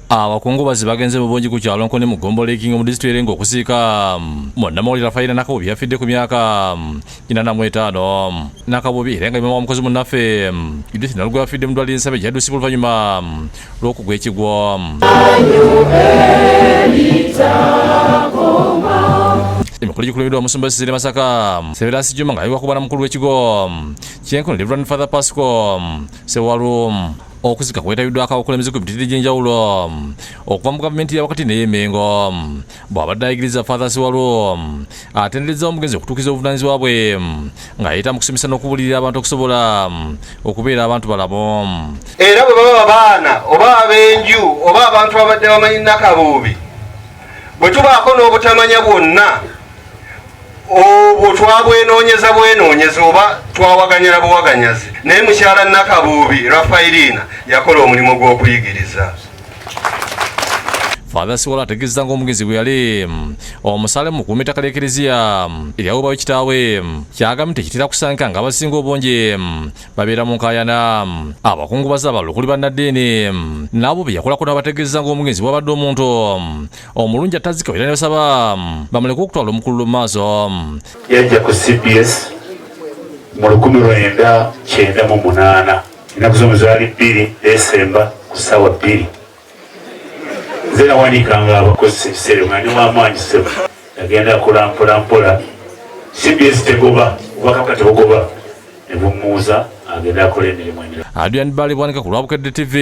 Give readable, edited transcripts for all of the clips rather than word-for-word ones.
Abakungubazi bagenze mu bungi ku kyalo Nkoni mu ggombolola Ekinga mu disitulikiti Erenga okuziika munnamawulire Rafaela Nakabubi yafidde ku myaka 85. Nakabubi era nga ye maama wa mukozi munnaffe Judith Nalugo yafidde mu ddwaliro Ensabe gye yaddusibwa oluvannyuma lw'okugwa ekigwo. Emikolo gikulembeddwa omusumba Cecily Masaka Severasi Juma nga ayibwa kuba na mukulu w'ekigo ky'Enkono Reverend Father Pasco Sewalu. Okuzika kwetabiddwako abakulembeze ku mitendera egy'enjawulo okuva mu gavumenti ya wakati n'ey'Emengo. Bw'abadde ayigiriza, Father Sewalu atendereza omugenzi okutuukiriza obuvunaanyizibwa bwe ng'ayita mu kusomesa n'okubulirira abantu okusobola okubeera abantu balamu. Era bwe baba baana oba ab'enju oba abantu abadde bamanyi Nakabuubi, bwe tubaako n'obutamanya bwonna obwo twabwenoonyeza bwenoonyeza oba twawaganyala buwaganyazi, naye mukyala Nakabuubi Rafairina yakola omulimu gw'okuyigiriza. Father Siwalo ategeeza ng'omugenzi bwe yali omusaale mu kukuuma ettaka ly'Ekereziya eryaweebwayo kitaawe, kyagambye nti tekitera kusangika ng'abasinga obungi babeera mu nkaayana. Abakungubazi abalala okuli bannaddiini n'abo be yakolako n'abategeeza ng'omugenzi bw'abadde omuntu omulungi atazika, era ne basaba bamuleke okutwala omukululo mu maaso. Yajja ku CBS mu 1998, ennaku z'omwezi zaali 2 Desemba ku ssaawa 2. Nze nawanikanga abakozi ebiseera nga ndi w'amaanyi ssebo. Nagenda akola mpola mpola. CBS tegoba, obwakabaka tebugoba, ne bumuuza agenda akola emirimu emirala. Adrian Bale Bwanika ku lwa Bukedde TV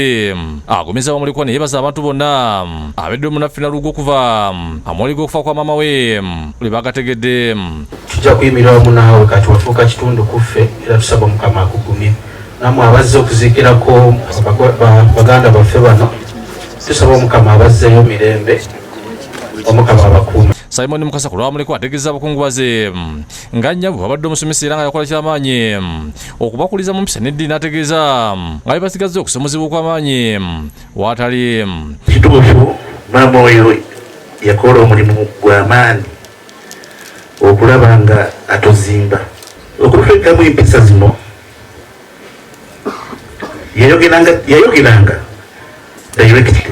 agumizza bamulekwa ne yeebaza abantu bonna abedde omunaffe Nalugo okuva amawulire g'okufa kwa maama we lwe bagategedde. Tujja kuyimirira wamu naawe, kati wafuuka kitundu ku ffe, era tusaba Omukama akugumye. Nammwe abazze okuziikirako baganda baffe bano, tusaba Omukama abazzeeyo mirembe, Omukama abakuume. Simon Mukasa ku lwamulekwa ategeeza abakungubazi nga nnyabwe babadde omusomesa era nga yakola kyamaanyi okubakuliza mu mpisa n'eddiini, n'ategeeza nga bwe basigazza okusomozebwa okw'amaanyi waatali. Kituufu, maama oyo yakola omulimu gw'amaanyi okulaba nga atuzimba, okututeekamu empisa zino. Yayogeranga directly,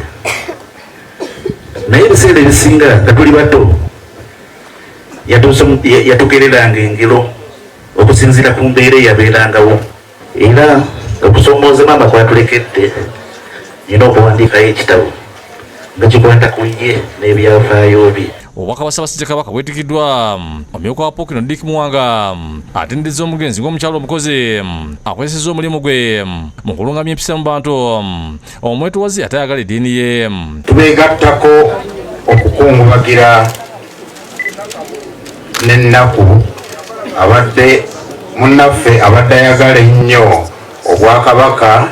naye ebiseera ebisinga nga tuli bato yatugereranga engero okusinziira ku mbeera eyabeerangawo. Era okusoomooza maama kwatulekedde, nina okuwandiikayo ekitabo nga kikwata ku ye n'ebyafaayo bye. Obubaka bwa Ssaabasajja Kabaka bwetikiddwa omumyuka wa Pookino Dick Muwanga, atendereza omugenzi ng'omukyala omukozi akozesezza omulimu gwe mu kulungamya empisa mu bantu, omwetowaze ate ayagala eddiini ye. Tubeegattako okukungubagira n'ennaku abadde munnaffe abadde ayagala ennyo Obwakabaka,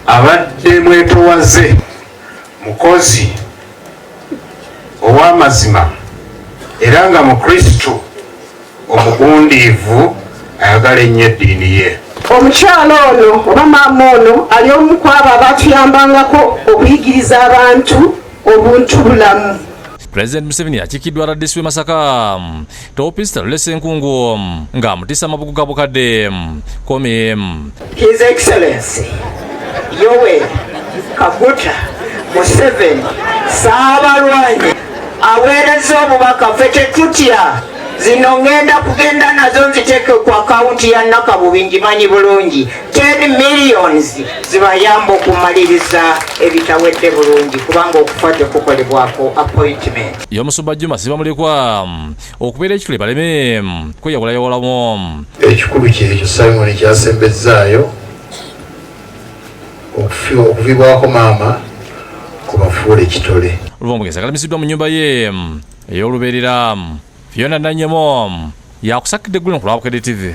abadde mwetowaze, mukozi ow'amazima, era nga Mukristu omugundiivu ayagala ennyo eddiini ye. Omukyala ono oba maama ono ali omu ku abo abatuyambangako okuyigiriza abantu obuntu bulamu. Pulezidenti Museveni yakiikiddwa RDC w'e Masaka Teopista Lule Ssenkungu ng'amutiisa amabugo ga bukadde 10. His Excellency Yoweri Kaguta Museveni Saabalwanyi aweereza obubaka: ffe tetutya, zino ngenda kugenda nazo nziteeke ku akawunti ya Nakabubi, ngimanyi bulungi, 10 millions zibayamba okumaliriza ebitawedde bulungi, kubanga okufa tekukolebwako appointment. Ye omusumba Juma Sibamulekwa okubeera ekitule baleme kweyawulayawulamu. Ekikulu kyekyo Simon kyasembezaayo okuvibwako maama kubafuula ekitole. Olwomugenzi agalamiziddwa mu nnyumba ye ey'olubeerera. Fiona Nanyemo yakusakidde eggulu ku lwa Bukedde TV.